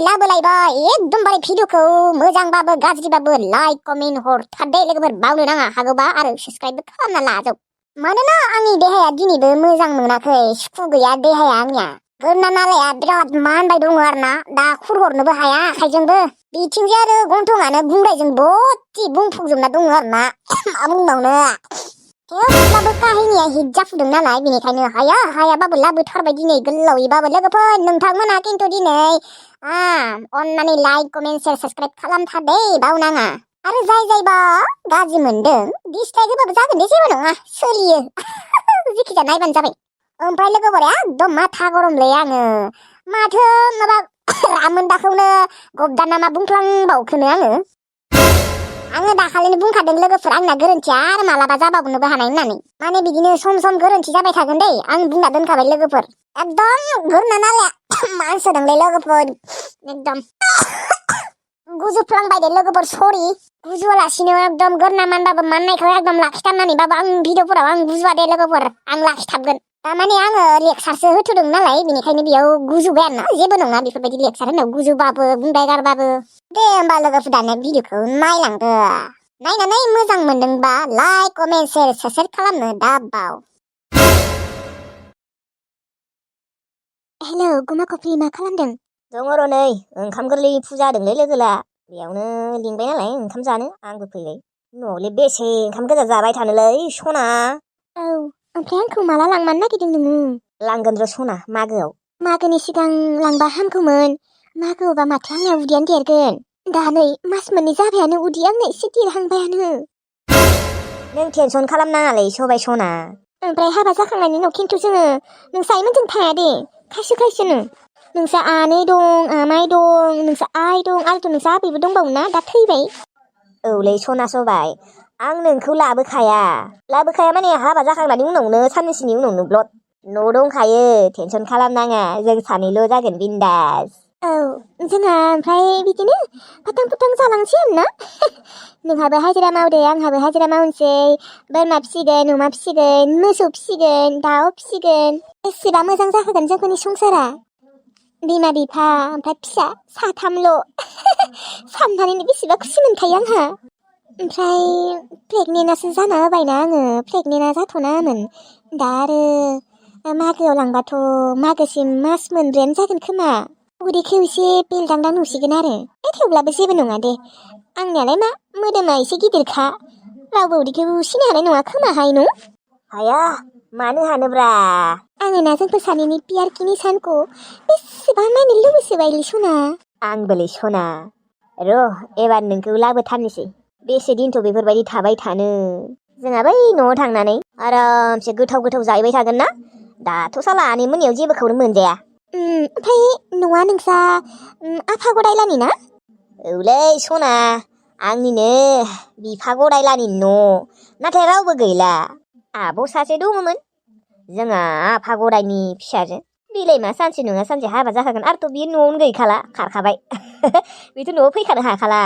लाबोलायबाय एकदमबारे भिडिअखौ मोजांबाबो गाज्रिबाबो लाइक कमेन्ट हरथारदे लोगोफोर बावनो नाङा हागौबा आरो साबस्क्राइबबो खालामना लाजोब मानोना आंनि देहाया दिनैबो मोजां मोनाखै सुखु गैया देहाया आंनिया गोरना नालाया बिराद मानबाय दङ आरोना दा खुरहरनोबो हाया आखाइजोंबो बिथिंजाय आरो गन्थंआनो गुंग्रायजों बत्ति बुंफबजोबना दङ आरोना मा बुंबावनो थेवब्लाबो काहिनिया हिट जाफुदों नालाय बेनिखायनो हायाबाबो लाबोथारबाय दिनै गोलावैबाबो लोगोफोर नोंथांमोना खिन्थु दिनै अननानै लाइक कमेन्ट शेयार साबस्क्राइब खालामथारदे बावनाङा आरो जायबा गाज्रि मोनदों दिसलाइक होबाबो जागोन दे जेबो नङा सोलियो जिखिजाया नायबानो जाबाय ओमफ्राय लोगोफोर एकदम माथा गरमलै आङो माथो माबा रामोन्दाखौनो गबदाना मा बुंफ्लांबावखोनो आङो दाखालिनो बुंखादों लोगोफोर आंना गोरोन्थिया आरो मालाबा जाबावनोबो हानाय होननानै माने बिदिनो सम सम गोरोन्थि जाबाय थागोन दै आं बुंना दोनखाबाय लोगोफोर एकदम गोरना नालाया मानसोदोंलै लोगोफोर एकदम गुजुफ्लांबाय दे लोगोफोर सरि गुजुआलासिनो एकदम गोरना मानबाबो माननायखौ एकदम लाखिथारनानैबाबो आं भिडिअफोराव आं गुजुआ दे लोगोफोर आं लाखिथाबगोन थारमाने आङो लेक्सारसो होथ'दों नालाय बेनिखायनो बेयाव गुजुबाय आरोना जेबो नङा बेफोरबायदि लेक्सार होनायाव गुजुबाबो बुंबाय गारबाबो दे होमबा लोगोफोर दानिया भिडिअखौ नायलांदो नायनानै मोजां मोनदोंबा लाइक कमेन्ट शेयार साबस्क्राइब खालामनो दाबाव हेलौ गुमा कफ्रि मा खालामदों दङ र' नै ओंखाम गोरलै फुजा होदोंलै लोगोला बेयावनो लिंबाय नालाय ओंखाम जानो आंबो फैबाय न'आवलाय बेसे ओंखाम गोजा जाबाय थानोलै सना औ ओमफ्राय आंखौ माला लांमारनो नागिरदों नोङो लांगोन र' सना मागोआव मागोनि सिगां लांबा हामगौमोन मागोआवबा माथो आंना उदैयानो देरगोन दा नै मास मोननै जाबायानो उदैया आंना एसे देरहांबायानो नों टेनसन खालामनाङालै सबाय सना ओमफ्राय हाबा जाखांनायनि उनाव खिन्थु जोङो नोंसा आइमोनजों थाया दे खायसेनो नोंसा आनै दं आमाइ दं नोंसा आइ दं आरोथ' नोंसा आबैबो दंबावो ना दा थैबाय औलै सना सबाय आं नोंखौ लाबोखाया माने हाबा जाखांनायनि उनावनो साननैसोनि उनावनो ब्लद न' दंखायो टेनसन खालामनाङा जों सानैल' जागोन बिन्दास औ जोंहा ओमफ्राय बिदिनो फाथां जालांसै आरोना नोंहाबो हाजिरा मावदो आंहाबो हाजिरा मावनोसै बोरमा फिसिगोन अमा फिसिगोन मोसौ फिसिगोन दाउ फिसिगोन बेसेबा मोजां जाखागोन जोंफोरनि संसारा बिमा बिफा ओमफ्राय फिसा साथामल' साननानैनो बेसेबा खुसि मोनखायो आंहा ओमफ्राय प्रेगनेन्टआसो जाना होबायना आङो प्रेगनेन्टआ जाथ'नाङामोन दा आरो मागोआव लांबाथ' मागोसिम मास मोनब्रैयानो जागोन खोमा उदैखौ एसे बेलदांदां नुसिगोन आरो थेवब्लाबो जेबो नङा दे आंनियालाय मा मोदोमा एसे गिदिरखा रावबो उदैखौ सिनो हानाय नङा खोमाहाय न' हाया मानो हानोब्रा आङो ना जोंफोर सानैनि पियारकिनि सानखौ बेसेबा नायनो लुबैसोबायलै सना आंबोलै सना र' एबार नोंखौ लाबोथारनोसै बेसे दिनथ' बेफोरबायदि थाबाय थानो जोंहा बै न'आव थांनानै आरामसे गोथाव जाहैबाय थागोन ना दाथ' साला आनै मोननियाव जेबोखौनो मोनजाया ओमफ्राय न'आ नोंसा आफा गदायलानि ना औलै सना आंनिनो बिफा गदायलानि न' नाथाय रावबो गैला आब' सासे दङमोन जोंहा आफा गदायनि फिसाजो बिलाइ मा सानसे नङा सानसे हाबा जाखागोन आरोथ' बियो न'आवनो गैखाला खारखाबाय बेथ' न'आव फैखानो हाखाला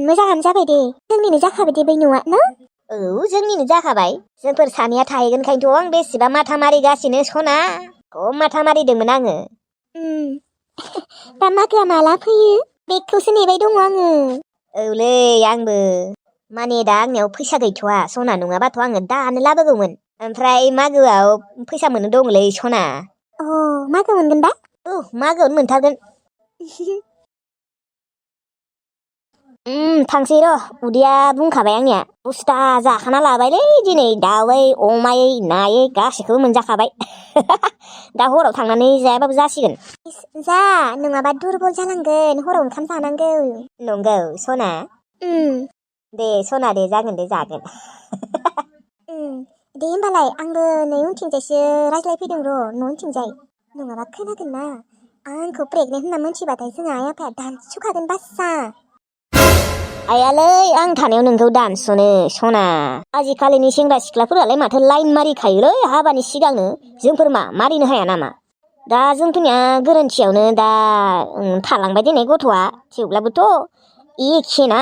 मोजाङानो जाबाय दे जोंनिनो जाखाबाय दे बै न'आ ना औ जोंनिनो जाखाबाय जोंफोर सानैया थाहैगोनखायनोथ' आं बेसेबा माथा मारिगासिनो सना खम माथा मारिदोंमोन आङो दा मागोआ माला फैयो बेगखौसो नेबाय दङ आङो औलै आंबो माने दा आंनियाव फैसा गैथ'वा सना नङाबाथ' आङो दानो लाबोगौमोन ओमफ्राय मागोआव फैसा मोननो दंलै सना मागो मोनगोन दा औ मागोआवनो मोनथारगोन थांसै र' उदैया बुंखाबाय आंनिया बुस्था जाखाना लाबायलै दिनै दाउयै अमायै नायै गासैखौबो मोनजाखाबाय दा हराव थांनानै जायाबाबो जासिगोन जा नङाबा दुरबल जानांगोन हराव ओंखाम जानांगौ नंगौ सना दे सना दे जागोन दे जागोन दे होमबालाय आंबो नै उनथिंजायसो रायज्लायफैदों र' न'थिंजाय नङाबा खोनागोन ना आंखौ प्रेगनेन्ट होनना मोनथिबाथाय जोंहा आइ आफाया दानसुखागोन बासा आयालै आं थानायाव नोंखौ दानस'नो सना आजिखालिनि सेंग्रा सिख्लाफोरालाय माथो लाइन मारिखायोलै हाबानि सिगांनो जोंफोर मारिनो हाया नामा दा जोंफोरनिया गोरोन्थियावनो दा थालांबाय देनाय गथ'आ थेवब्लाबोथ' एखे ना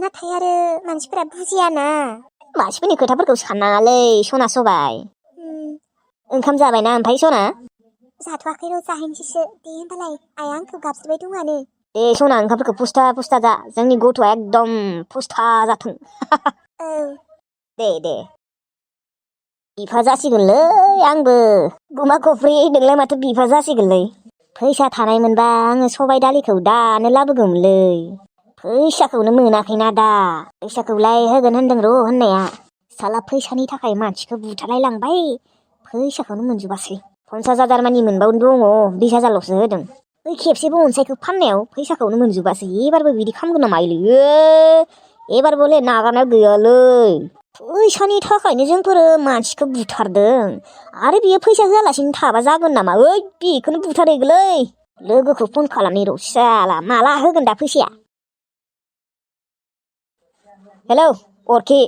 नाथाय आरो मानसिफोरा बुजियाना मानसिफोरनि खोथाफोरखौ साननाङालै सना सबाय ओंखाम जाबायना ओमफ्राय सना जाथ'वाखै र' जाहैनोसैसो दे होनबालाय आइया आंखौ गाबज्रिबाय दङआनो दे सना ओंखामफोरखौ पुस्था पुस्था जा जोंनि गथ'आ एकदम पुस्था जाथों औ दे बिफा जासिगोनलै आंबो गुमा खफ्रि नोंलाय माथो बिफा जासिगोनलै फैसा थानायमोनबा आङो सबाय दालिखौ दानो लाबोगौमोनलै फैसाखौनो मोनाखैना दा फैसाखौलाय होगोन होनदों र' होननाया साला फैसानि थाखाय मानसिखौ बुथारलाय लांबाय फैसाखौनो मोनजोबासै 50,000 मानि मोनबावनो दङ 20,000ल'सो होदों बै खेबसेबो अनसायखौ फाननायाव फैसाखौनो मोनजोबासै एबारबो बिदि खालामगोन नामा इयो एबारबोले नागारनाया गैयालै फैसानि थाखायनो जोंफोरो मानसिखौ बुथारदों आरो बियो फैसा होआलासिनो थाबा जागोन नामा ओइ बेखौनो बुथारहैगोलै लोगोखौ फन खालामनि र' साला माला होगोन दा फैसाया हेलौ अरखि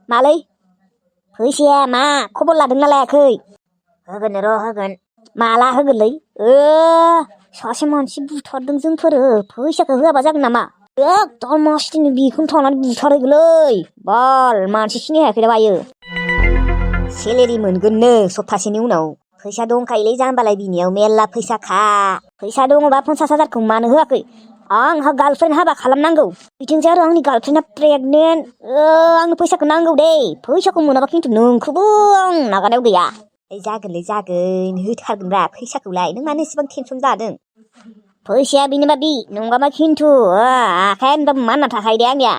मालै फैसाया मा खबर लादोंना लायाखै होगोन र' होगोन माला होगोनलै सासे मानसि बुथारदों जोंफोरो फैसाखौ होआबा जागोन नामा एकदम मासथिनो बेखौनो थांनानै बुथारहैगोलै बाल मानसि सिनायाखै दा बायो सेलेरि मोनगोननो सप्तासेनि उनाव फैसा दंखायोलै जाम्बालाय बिनियाव मेरला फैसा दङबा 50,000खौ मानो होआखै आंहा गार्लफ्रेन्ड हाबा खालामनांगौ बिथिंजाय आरो आंनि गार्लफ्रेन्डआ प्रेगनेन्ट आंनो फैसाखौ नांगौ दे फैसाखौ मोनाबा खिन्थु नोंखौबो आं नागारनायाव गैया जागोनलै जागोन होथारगोनब्रा फैसाखौलाय नों मानो एसेबां टेनसन जादों फैसाया बिनोबा बि नंगाबा खिन्थु आखाया होनबाबो मानना थाखायो दे आंनिया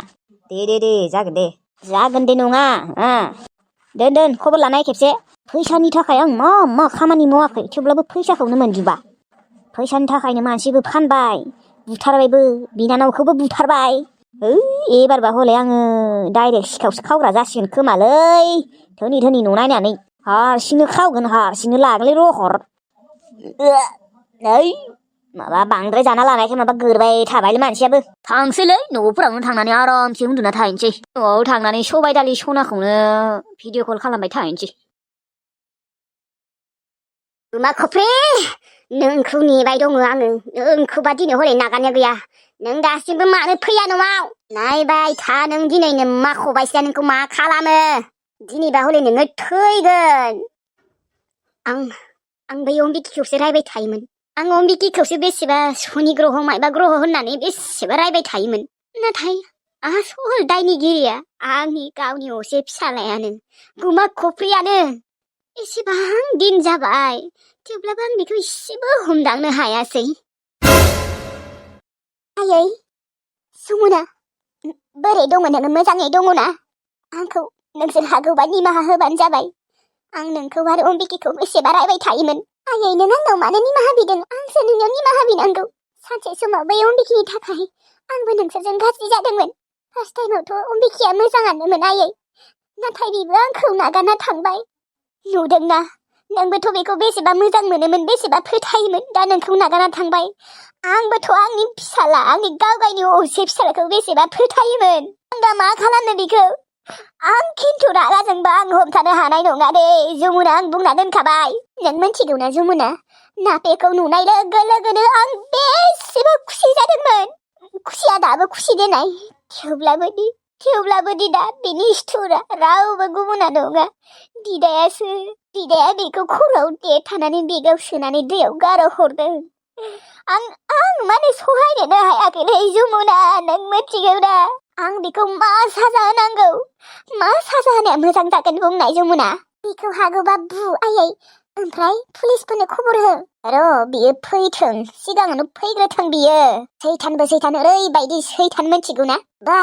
दे जागोन दे नङा दोन खबर लानाय खेबसे फैसानि थाखाय आं मा खामानि मावाखै थेवब्लाबो फैसाखौनो मोनजोबा फैसानि थाखायनो मानसिबो फानबाय बुथारबायबो बिनानावखौबो बुथारबाय एबारबा हले आङो डाइरेक्ट सिखावसो खावग्रा जासिगोन खोमालै धोनि न' नायनानै हारसिंनो खावगोन हारसिंनो लागोनलै रहर माबा बांद्राय जाना लानायखाय माबा गोरबाय थाबायलै मानसियाबो थांसैलै न'फोरावनो थांनानै आरामसे उन्दुना थाहैनोसै न'आव थांनानै सबाय दालि सनाखौनो भिडिअ कल खालामबाय थाहैनोसै गुमा खफ्रि नोंखौ नेबाय दङ आङो नोंखौबा दिनै हरै नागारनाया गैया नों दासिमबो मानो फैया न'आव नायबाय था नों दिनैनो मा खबाइसेया नोंखौ मा खालामो दिनैबा हले नोङो थैगोन आं बै अम्बिकिखौसो रायबाय थायोमोन आं अम्बिकिखौसो बेसेबा शनि ग्रह मायबा ग्रह होननानै बेसेबा रायबाय थायोमोन नाथाय आसल दायनिगिरिया आंनि गावनि असे फिसालायानो गुमा खफ्रियानो एसेबां दिन जाबाय थेवब्लाबो आं बेखौ एसेबो हमदांनो हायासै आयै सुमुना बोरै दङ नोङो मोजाङै दङना आंखौ नोंसोर हागौबा निमाहा होबानो जाबाय आं नोंखौ आरो अम्बिकिखौ बेसेबा रायबाय थायोमोन आयै नों आंनाव मानो निमाहा बिदों आंसो नोंनाव निमाहा बिनांगौ सानसे समाव बै अम्बिकिनि थाखाय आंबो नोंसोरजों गाज्रि जादोंमोन फार्स्ट टाइमावथ' अम्बिकिया मोजाङानोमोन आयै नाथाय बिबो आंखौ नागारना थांबाय नुदोंना नोंबोथ' बेखौ बेसेबा मोजां मोनोमोन बेसेबा फोथायोमोन दा नोंखौ नागारना थांबाय आंबोथ' आंनि फिसाला आंनि गावगायनि असे फिसालाखौ बेसेबा फोथायोमोन आं दा मा खालामनो बेखौ आं खिन्थु रागाजोंबा आं हमथानो हानाय नङा दे जमुना आं बुंना दोनखाबाय नों मिथिगौना जमुना नापेखौ नुनाय लोगो लोगोनो आं बेसेबा खुसि जादोंमोन खुसिया दाबो खुसि देनाय थेवब्लाबो दिदा बिनि स्टुरा रावबो गुबुना नङा दिदाया बेखौ खर'आव देथानानै बेगाव सोनानै दैयाव गार' हरदों आं माने सहायनोनो हायाखैलै जमुना नों मिथिगौना आं बेखौ मा साजा होनांगौ मा साजा होनाया मोजां जागोन बुंनाय जमुना बेखौ हागौबा बु आयै ओमफ्राय पुलिसफोरनो खबर हो र' बियो फैथों सिगाङावनो फैग्रोथों बियो सैथान ओरैबायदि सैथान मिथिगौना बा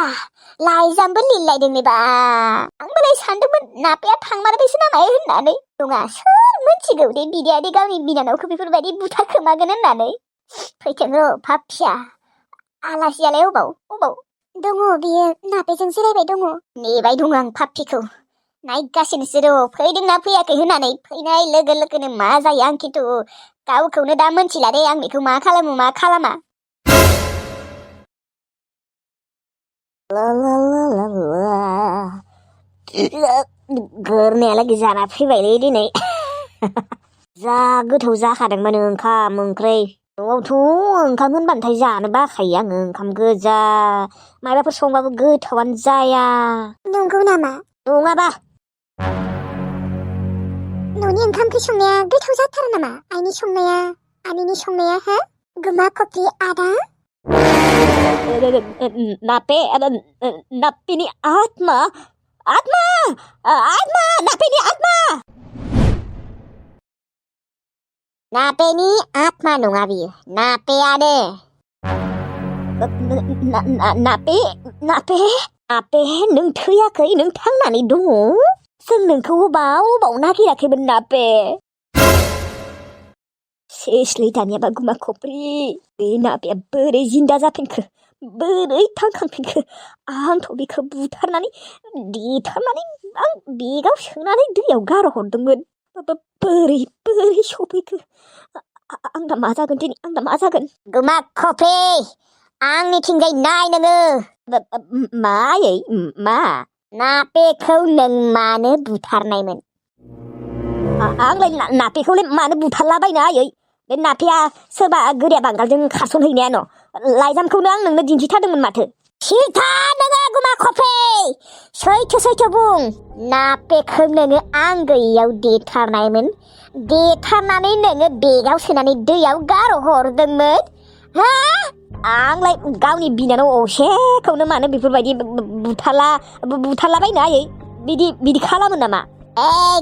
लाइजामबो लिरलायदों बा आंबोलाय सानदोंमोन नापेया थांमारबायसो नामा होननानै नङा सोर मिथिगौ दे बिदायादि गावनि बिनानावखौ बेफोरबायदि बुथारखोमागोन होननानै फैथों र' पापिया आलासियालाय अबाव दङ बियो नापेजों जिरायबाय दङ नेबाय दङ आं पापिखौ नायगासिनोसो र' फैदोंना फैयाखै होननानै फैनाय लोगो लोगोनो मा जायो आं खिन्थु गावखौनो दा मोनथिला दे आं बेखौ मा खालामो मा खालामा गोरनायालागै जाना फैबायलै दिनै जा गोथाव जाखादोंमोन ओंखाम ओंख्रै न'आवथ' ओंखाम होनबाथाय जानो बाखायो आङो ओंखाम गोजा माबाफोर संबाबो गोथावानो जाया नंगौ नामा नङाबा न'नि ओंखाम ओंख्रि संनाया गोथाव जाथारो नामा? आइनि संनाया, आनैनि संनाया हो? गुमा खफ्रि आदा? नापे नापेनि आत्मा आत्मा आत्मा नापेनि आत्मा नापेनि आत्मा नङा बियो, नापेयानो। नापे नापे नापे नों थैयाखै, नों थांनानै दङ। जों नोंखौ अबाव नागिराखैमोन नापे। सेसलै दानियाबा गुमा खफ्रि, बे नापेया बोरै जिन्दा जाफिनखो, बोरै थांखांफिनखो। आंथ' बेखौ बुथारनानै देथारनानै आं बेगाव सोनानै दैयाव गारहरदोंमोन। बोरै सफैखो। आं दा मा जागोन दिनै, आं दा मा जागोन। गुमा खफ्रि, आंनिथिंजाय नाय नोङो। मा आयै मा? नापेखौ नों मानो बुथारनायमोन? आंलाय नापेखौलाय मानो बुथारलाबायनो आयै। बे नापेया सोरबा गोरिया बांगालजों खारसनहैनाया न'। लाइजामखौनो आं नोंनो दिन्थिथारदोंमोन माथो। सिथा नोङो गुमा खफ्रि, सैथो बुं। नापेखौ नोङो आं गैयियाव देथारनायमोन, देथारनानै नोङो बेगाव सोनानै दैयाव गारहरदोंमोन हा? आंलाय गावनि बिनानाव असेखौनो मानो बेफोरबायदि बुथारलाबायनो आयै। बिदि खालामो नामा?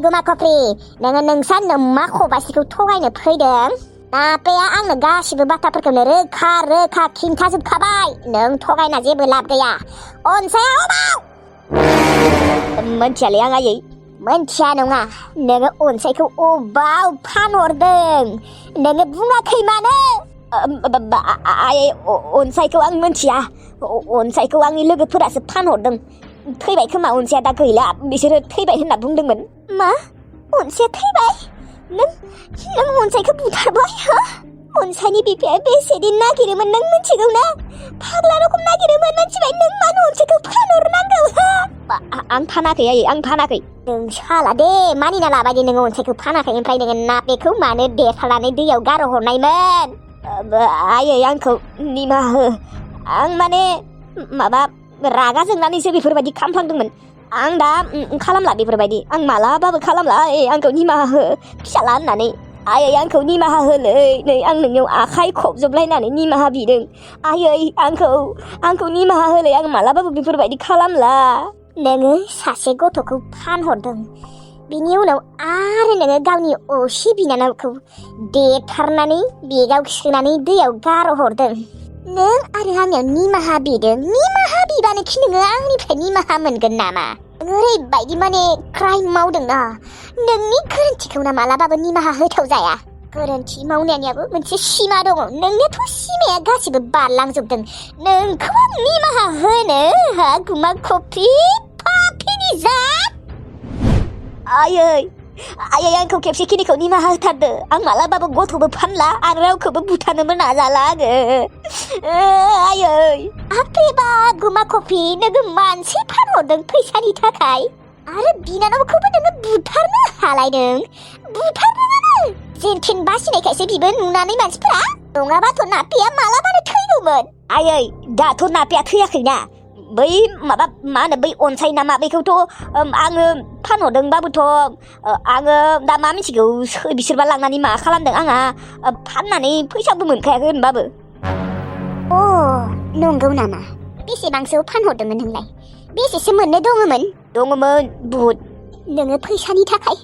गुमा खफ्रि, नोङो नोंसा नोम्मा खबासिखौ थगायनो फैदों। नापेया आंनो गासिबो बाथ्राफोरखौनो रोखा खिन्थाजोबखाबाय। नों थगायना जेबो लाब गैया। अनसाया अबाव? मोनथियालै आं आयै। मोनथिया नङा, नोङो अनसायखौ अबाव फानहरदों? नोङो बुङाखै मानो? आयै अनसायखौ आं मोनथिया। अनसायखौ आंनि लोगोफोरासो फानहरदों। थैबाय खोमा, अनसाया दा गैला, बिसोरो थैबाय होनना बुंदोंमोन। मा? अनसाया थैबाय? नों अनसायखौ बुथारबाय हो? अनसायनि बिफाया बेसेदिन नागिरोमोन नों मिथिगौ ना? फाग्ला रखम नागिरोमोन, मिथिबाय? नों मानो अनसायखौ फानहरनांगौ हो? आं फानाखै आयै, आं फानाखै। नों साला दे, मानिना लाबाय दे नोङो अनसायखौ फानाखै। ओमफ्राय नोङो नापेखौ मानो देथारनानै दैयाव गारहरनायमोन? आयै आंखौ निमाहा हो। आं माने माबा रागा जोंनानैसो बेफोरबायदि खालामफ्लांदोंमोन। आं दा खालामला बेफोरबायदि, आं मालाबाबो खालामला। आंखौ निमाहा हो फिसाला होननानै। आयै आंखौ निमाहा होलै, नै आं नोंनियाव आखाइ खबजबलायनानै निमाहा बिदों। आयै आंखौ निमाहा होलै, आं मालाबाबो बेफोरबायदि खालामला। नोङो सासे गथ'खौ फानहरदों, बिनि उनाव आरो नोङो गावनि असे बिनानावखौ देथारनानै बेगाव सोनानै दैयाव गारहरदों। नों आरो आंनियाव निमाहा बिदों। निमाहा बिबानोखि नोङो आंनिफ्राय निमाहा मोनगोन नामा? ओरैबायदि माने क्राइम मावदोंना, नोंनि गोरोन्थिखौ ना मालाबाबो निमाहा होथाव जाया। गोरोन्थि मावनायनियाबो मोनसे सिमा दङ। नोंनियाथ' सिमाया गासिबो बारलांजोबदों। नोंखौ आं निमाहा होनो हा गुमा खफ्रि, पापिनि जात? आयै आंखौ खेबसेखिनिखौ निमाहा होथारदो। आं मालाबाबो गथ'बो फानला आरो रावखौबो बुथारनोबो नाजाला आङो। आयै आफेबा गुमा खफ्रि, नोङो मानसि फानहरदों फैसानि थाखाय, आरो बिनानावखौबो नोङो बुथारनो हालायदों। बुथारदोंआनो जेनथेन बासिनायखायसो बिबो नुनानै मानसिफोरा, नङाबाथ' नापेया मालाबानो थैगौमोन। आयै दाथ' नापेया थैयाखैना। बै माबा मा होनो, बै अनसाय नामा, बेखौथ' आङो फानहरदोंबाबोथ' आङो दा मा मिथिगौ बिसोरबा लांनानै मा खालामदों। आंहा फाननानै फैसाबो मोनखायाखै होनबाबो। अ नंगौ नामा? बेसेबांसो फानहरदोंमोन नोंलाय? बेसेसो मोननो दङमोन? दङमोन बुहुद। नोङो फैसानि थाखाय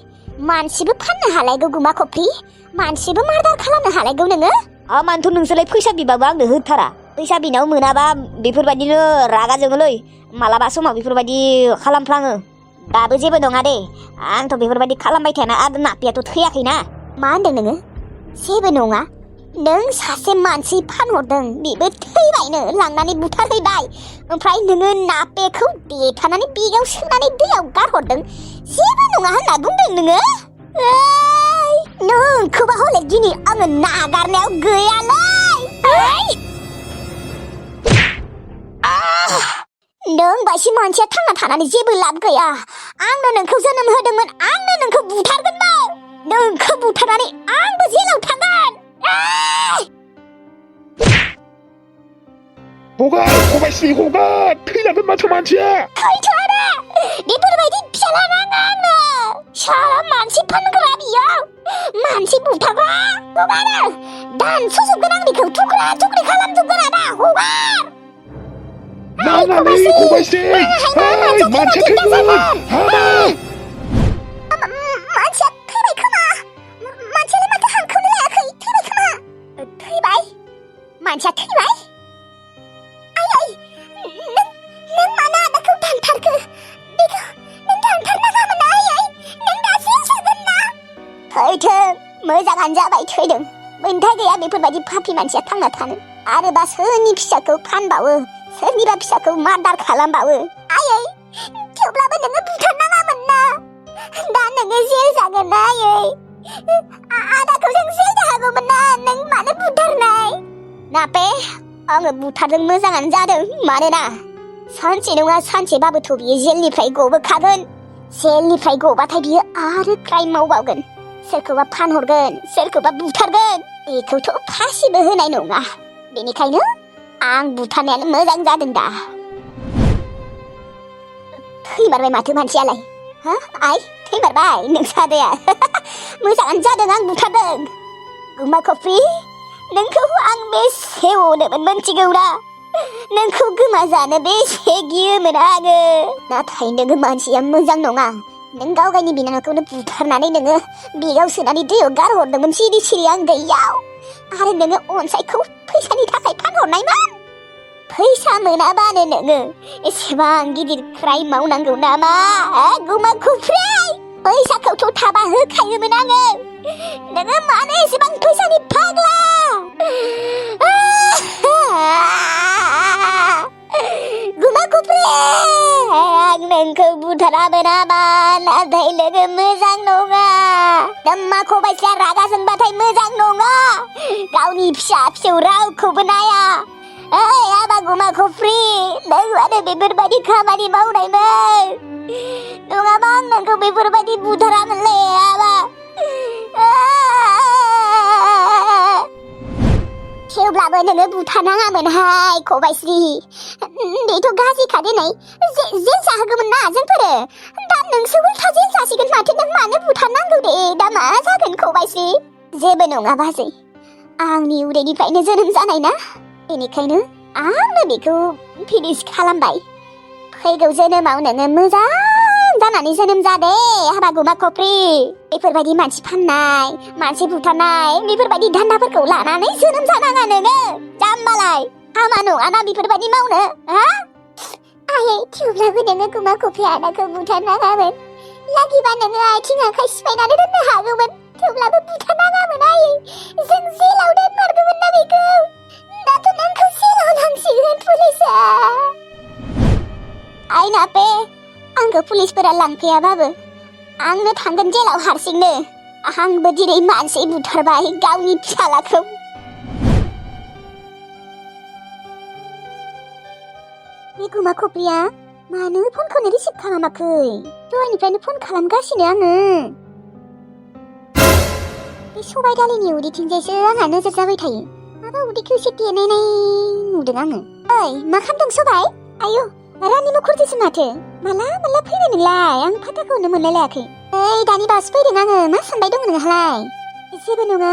मानसिबो फाननो हालायगौ गुमा खफ्रि, मानसिबो मार्डार खालामनो हालायगौ नोङो। मानोथ' नोंसोरलाय फैसा बिबाबो आंनो होथारा? फैसा बिनायाव मोनाबा बेफोरबायदिनो रागा जोङोलै, मालाबा समाव बेफोरबायदि खालामफ्लाङो। दाबो जेबो नङा दे, आंथ' बेफोरबायदि खालामबाय थायाना। आरो नापेयाथ' थैयाखैना। मा होनदों नोङो? जेबो नङा? नों सासे मानसि फानहरदों, बेबो थैबायनो, लांनानै बुथारहैबाय। ओमफ्राय नोङो नापेखौ देथारनानै बेगाव सोनानै दैयाव गारहरदों, जेबो नङा होनना बुंदों नोङो? नोंखौबा हले दिनै आङो नागारनायाव गैयालै। नों बायदि मानसिया थांना थानानै जेबो लाब गैया। आंनो नोंखौ जोनोम होदोंमोन, आंनो नोंखौ बुथारगोनबो। नोंखौ बुथारनानै आंबो जेलाव थांगोन। खबाइस्रि हगार, थैलांगोन माथो मानसिया। बेफोरबायदि फिसाला नाङा आंनो। 사람 मानसि फानग्रा बियो मानसि बुथारग्रा हगार दानस'जोबगोन आं बेखौ थुख्रा थुख्रि खालामजोबगोन आदा हगार 나나리 고바이씨 하이 만체태군 मानसिया थैबाय खोमा मानसियालाय माथो हांखौनो लायाखै थैबाय खोमा थैबाय मानसिया थैबाय आयै नों मानो आदाखौ दानथारखो बेखौ नों दानथारनाङामोन ना आयै नों दासो जागोन ना थैथों मोजाङानो जाबाय थैदों मोनथाय गैया बेफोरबायदि पापि मानसिया थांना थानो आरोबा सोरनि फिसाखौ फानबावो सोरनिबा फिसाखौ मार्डार खालामबावो आयै थेवब्लाबो नोङो बुथारनाङामोन ना दा नोङो जेल जागोन ना आयै आदाखौ जों जेल जागौमोन ना नों मानो बुथारनाय नापे आङो बुथारदों मोजाङानो जादों मानोना सानसे नङा सानसेबाबोथ' बियो जेलनिफ्राय गबोखागोन जेलनिफ्राय गबाथाय बियो आरो क्राइम मावबावगोन सोरखौबा फानहरगोन सोरखौबा बुथारगोन बेखौथ' फासिबो होनाय नङा बेनिखायनो आं बुथारनायानो मोजां जादों दा थैमारबाय माथो मानसियालाय हा आइ थैमारबाय नोंसादैया मोजाङानो जादों आं बुथारदों गुमा कफ्रि नोंखौ आं बेसे अनोमोन मोनथिगौना नोंखौ गोमाजानो बेसे गियोमोन आङो नाथाय नोङो मानसिया मोजां नङा नों गाव गावनि बिनानावखौनो बुथारनानै नोङो बेगाव सोनानै दैयाव गारहरदोंमोन सिरि सिरि आं गैयाव आरो नोङो अनसायखौ फैसानि थाखाय फानहरनायमोन फैसा मोनाबानो नोङो एसेबां गिदिर क्राइम मावनांगौ नामा गुमा खुफ्रि फैसाखौथ' थाबा होखायोमोन आङो नोङो मानो एसेबां फैसानि फाग्ला गुमा खुफ्रि आं नोंखौ बुथारामोन नामा नाथाय लोगो मोजां नङा नोम्मा खबाइस्या रागा जोंबाथाय मोजां नङा गावनि फिसा फिसौ रावखौबो नाया ओइ आबा गुमा खुफ्रि नों मानो बेफोरबायदि खामानि मावनायमोन नङाबा आं नोंखौ बेफोरबायदि बुथारामोनलै आबा थेवब्लाबो नोङो बुथारनाङामोनहाय खबाइस्रि बेथ' गाज्रिखा दिनै जेल जाहोगौमोन ना जोंफोरो दा नोंसो उल्था जेल जासिगोन माथो नों मानो बुथारनांगौ दे दा मा जागोन खबाइस्रि जेबो नङा बाजै आंनि उदैनिफ्रायनो जोनोम जानाय ना बेनिखायनो आंनो बेखौ फिनिश खालामबाय फैगौ जोनोमाव नोङो मोजां जानानै जोनोम जादे हाबा गुमा कफ्रि बेफोरबायदि मानसि फाननाय मानसि बुथारनाय बेफोरबायदि धान्दाफोरखौ लानानै जोनोम जानाङा नोङो जाम्बालाय हामा नङाना बेफोरबायदि मावनो हा आयै थेवब्लाबो नोङो गुमा कफ्रि आदाखौ बुथारनाङामोन लागिबा नोङो आथिं आखाइ सिफायनानै दोननो हागौमोन थेवब्लाबो बुथारनाङामोन आयै जों जेलाव दोनमारगौमोन ना बेखौ दाथ' नोंखौ जेलाव लांसिगोन पुलिसा आइ नापे आंखौ पुलिसफोरा लांफैयाबाबो आंनो थांगोन जेलाव हारसिंनो आंबो दिनै मानसि बुथारबाय गावनि फिसालाखौ बे गुमा कफ्रिया मानो फनखौनो रिसिभ खालामाखै दहायनिफ्रायनो फन खालामगासिनो आङो बे सबाय दालिनि उदैथिंजायसो आंहा नोजोर जाबाय थायो माबा उदैखौ एसे देनायनाय नुदों आङो ओइ मा खालामदों सबाय आयु रानि मुखुरजोंसो माथो माला फैनो नोंलाय आं फाथाखौनो मोनलाय लायाखै ओइ दानि बासो फैदों आङो मा सानबाय दं नोंहालाय जेबो नङा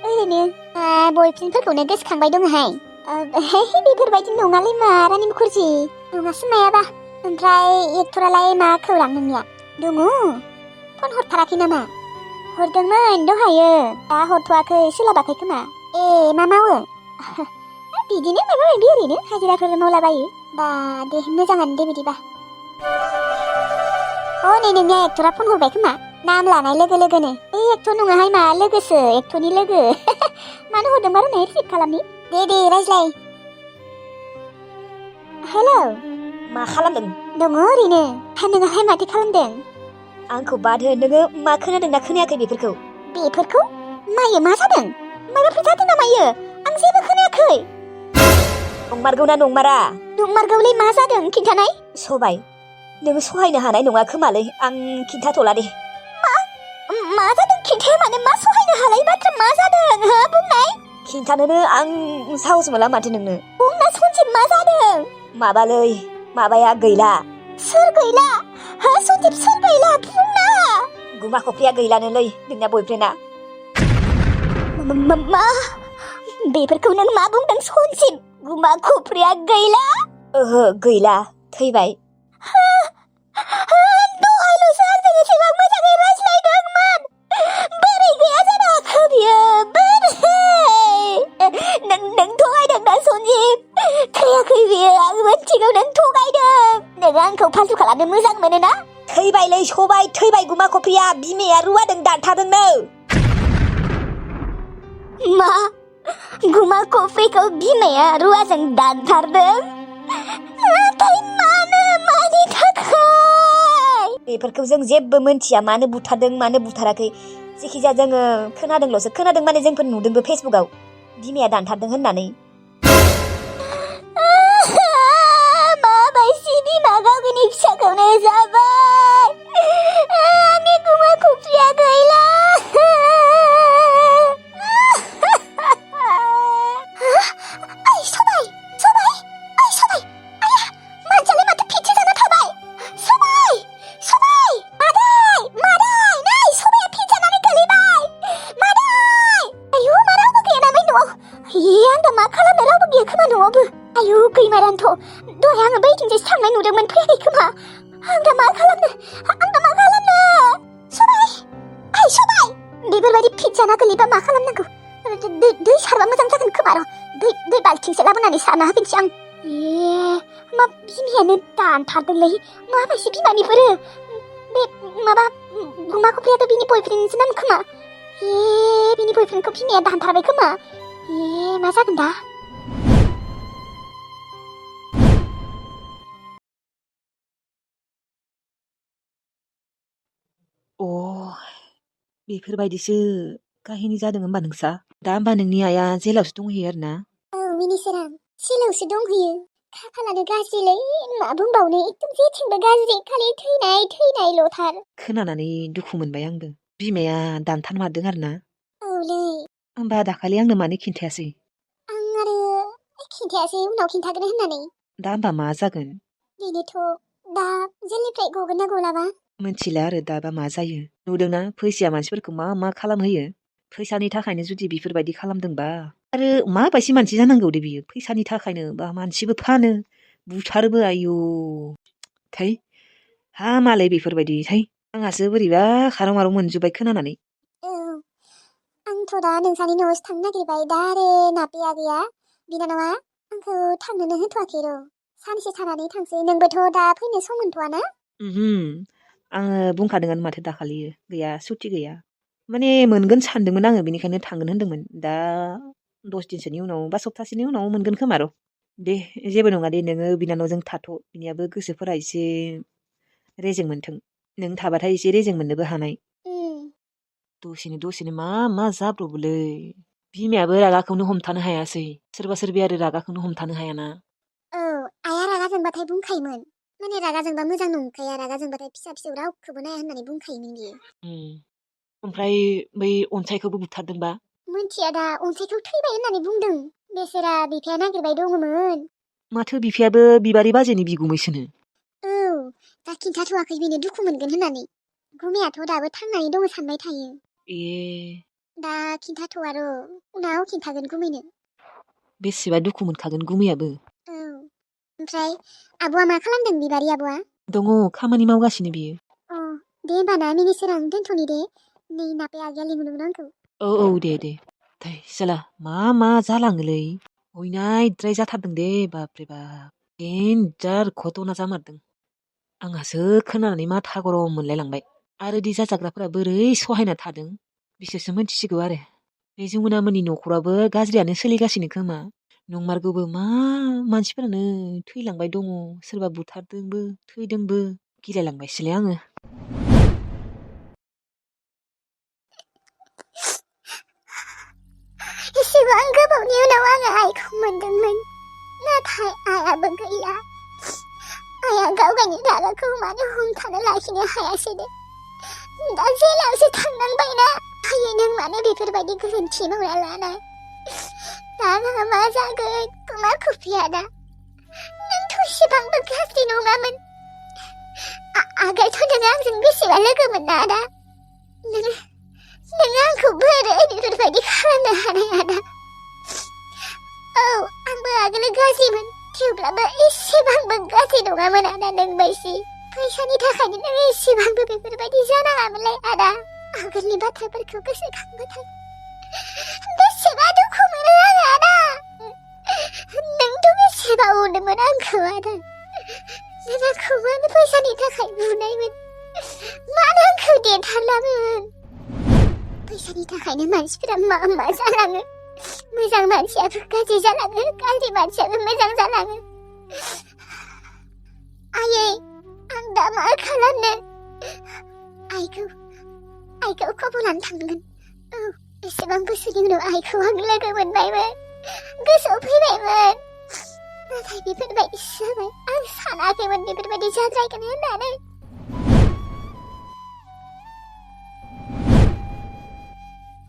ओरैनो बयफ्रेन्डफोरखौनो गोसोखांबाय दङहाय बेफोरबायदि नङालै मा रानि मुखुरजि नङासो मायाबा ओमफ्राय एक्टरालाय मा खौरां नोंनिया दङ फन हरथाराखै नामा हरदोंमोन दहायो दा हरथ'वाखै सोलाबाखै खोमा ए मा मावो बिदिनो माबा माबि ओरैनो हाजिराफोर मावलाबायो बा दे मोजाङानो दे बिदिबा नै नोंनिया एक्टरा फन हरबाय खोमा नाम लानाय लोगो लोगोनो बे एक्टर नङाहाय मा लोगोसो एक्टरनि लोगो मानो हरदोंबा रोंनाय रिसिभ खालामनि दे रायज्लाय हेलौ मा खालामदों दङ ओरैनो नोंहाय माथो खालामदों आंखौ बाद हो नोङो मा खोनादों ना खोनायाखै बेफोरखौ मायो मा जादों माबाफोर जादों ना मायो आं जेबो खोनायाखै नंमारगौ ना नंमारा नंमारगौलै मा जादों खिन्थानाय सबाय नोङो सहायनो हानाय नङा खोमालै आं खिन्थाथ'ला दे मा जादों खिन्थाया माने मा सहायनो हालाय बाथ्रा मा जादों हो बुंनाय खिन्थानोनो आं साहस मोनला माथो नोंनो बुंना सनजिब मा जादों माबालै माबाया गैला सोर गैला हा सनजिब सोर गैला बुंना गुमा खफ्रिया गैलानोलै नोंना बयफ्रेन्डआ मा बेफोरखौ नों मा बुंदों सनसिम गुमा खफ्रिया गैला ओहो गैला थैबाय दहायल'सो आंजों एसेबां मोजाङै रायज्लायदोंमोन बोरै गैया जानो हाखो बियो बोरै नों थगायदोंना सनजिब थैयाखै बियो आं मिथिगौ नों थगायदों नों आंखौ फालतु खालामनो मोजां मोनोना थैबायलै सबाय थैबाय गुमा खफ्रिया बिमाया रुवादों दानथारदोंनो मा गुमा खफ्रिखौ बिमाया रुवाजों दानथारदों नाथाय मानि थाखाय बेफोरखौ जों जेबो मोनथिया मानो बुथारदों मानो बुथाराखै जेखिजाया जोङो खोनादों माने जोंफोर नुदोंबो फेसबुकआव बिमाया दानथारदों होननानै माबायदि बिमा गावनि फिसाखौनो जाबाय आंनि गुमा खफ्रिया गैला दहाय आङो बैथिंजायसो थांनाय नुदोंमोन फैयाखै खोमा आं दा मा खालामनो सबाय बेफोरबायदि फिजाना गोलैबा मा खालामनांगौ दै सारबा मोजां जागोन खोमा र' दै बाल्थिंसे लाबोनानै सारना होफिनसै आं मा बिमायानो दानथारदोंलै माबायदि बिमा बेफोरो बे माबा गुमा खफ्रियाथ' बिनि बयफ्रेन्डसो नाम खोमा बिनि बयफ्रेन्डखौ बिमाया दानथारबाय खोमा मा जागोन दा बेफोरबायदिसो काहिनि जादों होमबा नोंसा दा होमबा नोंनि आइया जेलावसो दंहैयो आरोना औ मिनिसोरां जेलावसो दंहैयो खाफालानो गाज्रिलै मा बुंबावनो एकदम जेथिंबो गाज्रि खालि थैनायल'थार खोनानानै दुखु मोनबाय आंबो बिमाया दानथारमारदों आरोना औलै होमबा दाखालि आंनो मानो खिन्थायासै आं आरो खिन्थायासै उनाव खिन्थागोन होननानै दा होमबा मा जागोन बेनोथ' दा जेलनिफ्राय गगोन ना गलाबा मिथिला आरो दाबा मा जायो नुदोंना फैसाया मानसिफोरखौ मा खालामहोयो फैसानि थाखायनो जुदि बेफोरबायदि खालामदोंबा आरो माबायदि मानसि जानांगौ दे बियो फैसानि थाखायनो बा मानसिबो फानो बुथारोबो आयु थै हामालै बेफोरबायदि थै आंहासो बोरैबा खाराव माराव मोनजोब्बाय खोनानानै आंथ' दा नोंसानि न'आवसो थांनो नागिरबाय दा आरो नापिया गैया बिनानावा आंखौ थांनोनो होथ'वाखै र' सानसे थानानै थांसै नोंबोथ' दा फैनो सम मोनथ'वा ना आङो बुंखादोंआनो माथो दाखालि गैया सुटि गैया माने मोनगोन सानदोंमोन आङो बेनिखायनो थांगोन होन्दोंमोन दा 10 दिनसोनि उनाव बा सप्तासेनि उनाव मोनगोन खोमा र' दे जेबो नङा दे नोङो बिनानावजों थाथ' बिनियाबो गोसोफोरा एसे रेजें मोनथों नों थाबाथाय एसे रेजें मोननोबो हानाय दसेनो मा जाब्रबोलै बिमायाबो रागाखौनो हमथानो हायासै सोरबाया आरो रागाखौनो हमथानो हायाना औ आइया रागा जोंबाथाय बुंखायोमोन माने रागा जोंबा मोजां नंखाया रागा जोंबाथाय फिसा रावखौबो नाया होननानै बुंखायोमोन बियो ओमफ्राय बै अनसायखौबो बुथारदोंबा मोनथिया दा अनसायखौ थैबाय होननानै बुंदों बेसेरा बिफाया नागिरबाय दङमोन माथो बिफायाबो बिबारि बाजैनि बिगुमैसोनो औ दा खिन्थाथ'वाखै बेनो दुखु मोनगोन होननानै गुमैयाथ' दाबो थांनानै दङ सानबाय थायो दा खिन्थाथ'वा र' उनाव खिन्थागोन गुमैनो बेसेबा दुखु मोनखागोन गुमैयाबो औ ओमफ्राय आब'आ मा खालामदों बिबारि आब'आ दङ खामानि मावगासिनो बियो दे होमबाना मिनिसोरां दोनथ'नि दे नै नापे आगैया लिंहरदोंमोन आंखौ औ दे साला मा जालाङोलै अयनायद्राय जाथारदों दे बाप्रे बाप देन्जार घटना जामारदों आंहासो खोनानानै माथा गरम मोनलायलांबाय आरो दि जाजाग्राफोरा बोरै सहायना थादों बिसोरसो मिथिसिगौ आरो बे जमुनामोननि न'खराबो गाज्रियानो सोलिगासिनो खोमा नंमारगौबो मा मानसिफोरानो थैलांबाय दङ सोरबा बुथारदोंबो थैदोंबो गिलायलांबायसोलै आङो एसेबां गोबावनि उनाव आङो आइखौ मोनदोंमोन नाथाय आइयाबो गैला आइया गावगायनि रागाखौ मानो हमथानो लाखिनो हायासै दे दा जेलावसो थांनांबायना आयै नों मानो बेफोरबायदि गोरोन्थि मावना लानाय दा आंहा मा जागोन गुमा खफ्रिया दा नोंथ' एसेबांबो गाज्रि नङामोन आगोलथ' नोङो आंजों बेसेबा लोगोमोन ना आदा नोङो आंखौ बोरै बेफोरबायदि खालामनो हानाय आदा? औ, आंबो आगोल गाज्रिमोन, थेवब्लाबो एसेबांबो गाज्रि नङामोन आदा नोंबायदि। फैसानि थाखायनो नों एसेबांबो बेफोरबायदि जानाङामोनलाय आदा। आगोलनि बाथ्राफोरखौ गोसोखांबाथाय बेसेबा दुखु मोनो आङो आदा। नोंथ' बेसेबा अनोमोन आंखौ आदा। नों आंखौ मानो फैसानि थाखाय बुनायमोन? मानो आंखौ देथारलामोन? फैसानि थाखायनो मानसिफोरा मा जालाङो। मोजां मानसियाबो गाज्रि जालाङो, गाज्रि मानसियाबो मोजां जालाङो। आयै, आं दा मा खालामनो? आइखौ खबर लानो थांगोन। औ, बेसेबां बोसोरनि उनाव आइखौ आं लोगो मोनबायमोन, गोसोआव फैबायमोन। नाथाय बेफोरबायदि जाबाय। आं सानाखैमोन बेफोरबायदि जाद्रायगोन होननानै।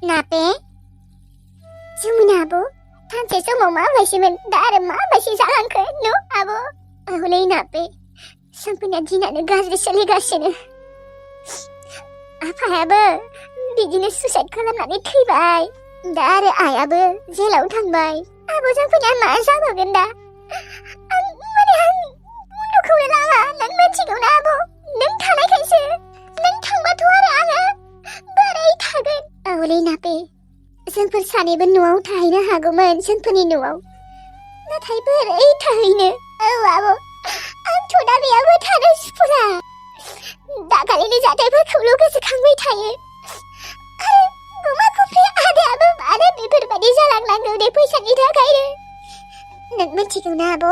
नापे, जुमुना आब', सानसे समाव माबायदिमोन, दा आरो माबायदि जालांखो न' आब'? औलै नापे, जोंफोरना दिनानो गाज्रि सोलिगासिनो। आफायाबो बिदिनो सुसाइड खालामनानै थैबाय। दा आरो आइयाबो जेलाव थांबाय। आब' जोंफोरना मा जाबावगोन दा? आं उन्दुखौनो लाङा, नों मिथिगौना आब'? नों थानायखायसो। नों थांबाथ' आरो आङो बोरै थागोन? औलै नापे, जोंफोर सानैबो न'आव थाहैनो हागौमोन, जोंफोरनि न'आव। नाथाय बोरै थाहैनो? औ आब', आंथ' दा बेयावबो थानो सुखुला। दाखालिनि जाथायफोरखौल' गोसोखांबाय थायो। आरो गुमा खुफ्रि आदायाबो मानो बेफोरबायदि जालांनांगौ दे फैसानि थाखायनो? नों मिथिगौना आब'?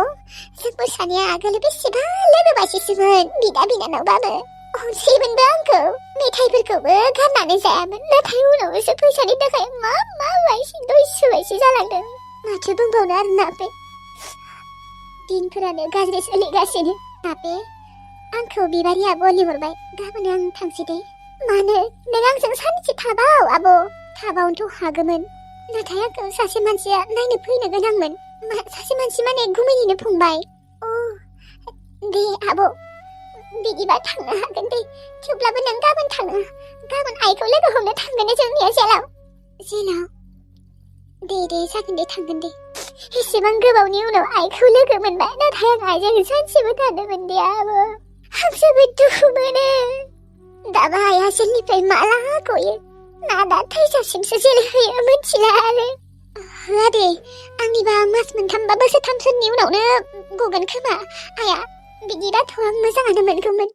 जोंफोर सानैया आगोल बेसेबा लोगो बायदिसोमोन, बिदा बिनानावबाबो। अनसायोमोनबो आंखौ, मेथाइफोरखौबो गारनानै जायामोन। नाथाय उनावसो फैसानि थाखाय मा बायसि दयसु बायसि जालांदों। माथो बुंबावनो आरो नापे, दिनफोरानो गाज्रि सोलिगासिनो। नापे, आंखौ बिबारि आब'आ लिंहरबाय, गाबोन आं थांसै दे। मानो? नों आंजों सानसे थाबाव आब'। थाबावनोथ' हागौमोन, नाथाय आंखौ सासे मानसिया नायनो फैनो गोनांमोन। सासे मानसि माने गुमैनिनो फंबाय। अ, दे आब', बिदिबा थांनो हागोन दे। थेवब्लाबो नों गाबोन थाङो। गाबोन आइखौ लोगो हमनो थांगोन जोंनिया जेलाव। दे जागोन दे, थांगोन दे। एसेबां गोबावनि उनाव आइखौ लोगो मोनबाय, नाथाय आं आइजों सानसेबो थानो मोनदिया आब'। आं जोबोद दुखु मोनो। दाबा आइया जेलनिफ्राय माला गयो? ना दा थैजासिमसो जेल होयो मिथिला आरो। होआ दे, आंनिबा मास मोनथाम बा बोसोरथामसोनि उनावनो गगोन खोमा आइया। बिदिबाथ' आं मोजाङानो मोनगौमोन।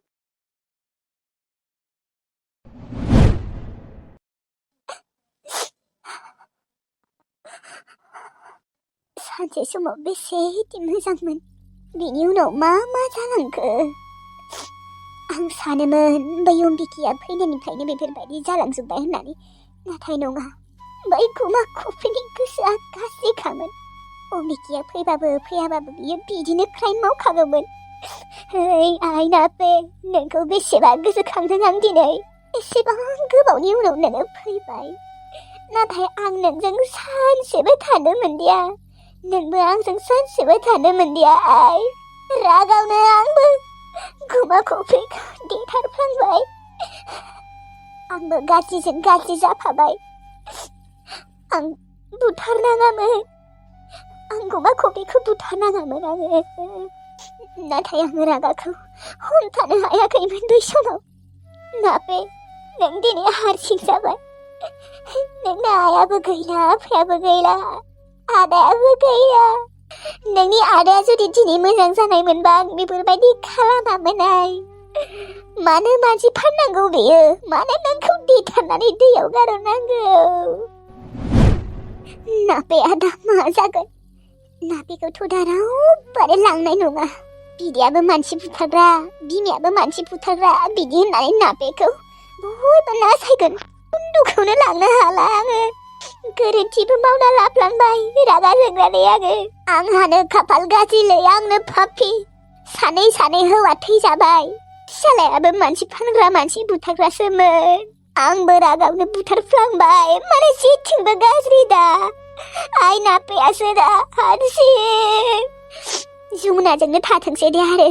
सानसे समाव बेसे मोजांमोन, बेनि उनाव मा जालांखो? आं सानोमोन बै अम्बिकाया फैनायनिफ्रायनो बेफोरबायदि जालांजोब्बाय होननानै, नाथाय नङा। बै गुमा खुफ्रिनि गोसोआ गाज्रिखामोन। अम्बिकाया फैबाबो फैयाबाबो बियो बिदिनो क्राइम मावखागौमोन। हेइ आइ नापे, नोंखौ बेसेबा गोसोखांदों आं दिनै। एसेबां गोबावनि उनाव नोङो फैबाय, नाथाय आं नोंजों सानसेबो थानो मोनदिया। नोंबो आंजों सानसेबो थानो मोनदिया आइ। रागावनो आंबो गुमा खुफ्रिखौ देथारफ्लांबाय। आंबो गाज्रिजों गाज्रि जाफाबाय। आं बुथारनाङामोन, आं गुमा खुफ्रिखौ बुथारनाङामोन आङो। नाथाय आं रागाखौ हमथानो हायाखैमोन बै समाव। नापे, नों दिनै हारसिं जाबाय। नोंना आइयाबो गैला, आफायाबो गैला, आदायाबो गैला। नोंनि आदाया जुदि दिनै मोजां जानायमोनबा आं बेफोरबायदि खालामामोन आइ। मानो मानसि फाननांगौ बेयो? मानो नोंखौ देथारनानै दैयाव गारहरनांगौ? नापेआ दा मा जागोन? नापेखौथ' दा रावबो लांनाय नङा। बिदायाबो मानसि बुथारग्रा, बिमायाबो मानसि बुथारग्रा बिदि होननानै नापेखौ बयबो नासायगोन। उन्दुखौनो लांनो हाला आङो। गोरोन्थिबो मावना लाफ्लांबाय, रागा जोंनानै आङो। आंहानो खाफाल गाज्रिलै, आंनो पापि। सानै हौवा थैजाबाय। फिसालायाबो मानसि फानग्रा, मानसि बुथारग्रासोमोन। आंबो रागावनो बुथारफ्लांबाय। माने जेथिंबो गाज्रि दा। आइ नापेआसो दा हारसिं। जुमुनाजोंनो थाथोंसै दे आरो।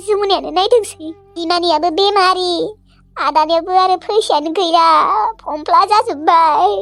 जुमुनायानो नायथोंसै। बिमानियाबो बेमारि, आदानियाबो आरो फैसायानो गैला फमफ्ला जाजोब्बाय